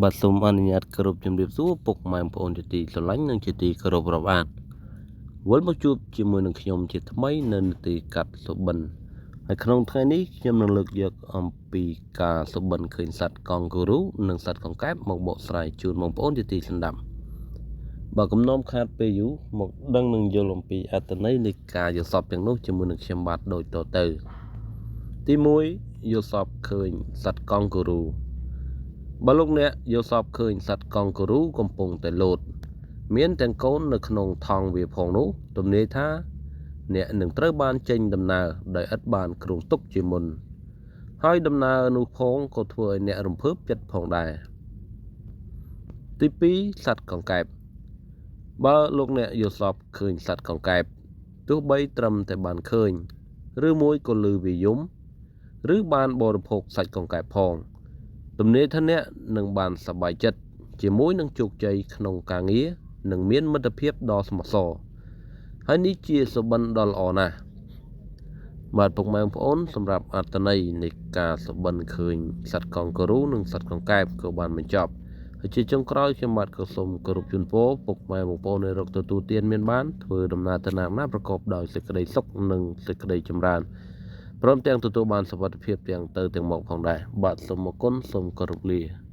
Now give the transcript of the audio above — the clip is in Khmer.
បាទសូមអនុញ្ញាតគោរពជំរាបសួរពុកម៉ែបងប្អូនជាទីស្រឡាញ់និងជាទីគោរពរាប់អានវិលមកជួបជាមួយនឹងខ្ញុំជាថ្មីនៅនាទីកាត់សុបិនហើយក្នុងថ្ងៃនេះខ្ញុំនឹងលើកយកអំពីការសុបិនឃើញសត្វកង់ហ្គូរូនិងសត្វកង្កែបមកបកស្រាយជូនបងប្អូនជាទីស្ដាប់បើកំណំខាតពេលយូរមកដឹងនឹងយល់អំពីអត្ថន័យនៃការយល់សប្តិទាំងនោះជាមួយនឹងខ្ញុំបាទដូចតទៅទី1យល់សប្តិឃើញសត្វកង់ហ្គូរូបើលោកអ្នកយល់សប្តិឃើញសត្វកង់ហ្គូរូកំពុងតែលោតមានទាំងកូននៅក្នុងថង់វាផងនោះទំនាយថាអ្នកនឹងត្រូវបានចេញដំណើរដោយឥតបានគ្រោងទុកជាមុនហើយដំណើរនោះផងក៏ធ្វើឲ្យអ្នករំភើបចិត្តផងដែរទី2សត្វកង្កែបបើលោកអ្នកយល់សប្តិឃើញសត្វកង្កែបទោះបីត្រឹមតែបានឃើញឬមួយក៏ឮវាយំឬបានបរិភោគសាច់កង្កែបផងទំនាយថាអ្នកនឹងបានសប្បាយចិត្តជាមួយនឹងជោគជ័យក្នុងការងារនិងមានមិត្តភាពដ៏ស្មោះសរហើយនេះជាសុបិនដ៏ល្អណាស់បាទពុកម៉ែបងប្អូនសម្រាប់អត្ថន័យនៃការសុបិនឃើញសត្វកង់ហ្គូរូនិងសត្វកង្កែបក៏បានបញ្ចប់ហើយជាចុងក្រោយខ្ញុំបាទក៏សូមគោរពជូនពរពុកម៉ែបងប្អូននៅរកទទួលទានមានបានធ្វើដំណើរទៅណាណាប្រកបដោយសេចក្តីសុខនិងសេចក្តីចម្រើនព្រមទាំងទទួលបានសុវត្ថិភាពទាំងទៅទាំងមកផងដែរបាទសូមអរគុណសូមគោរពលា។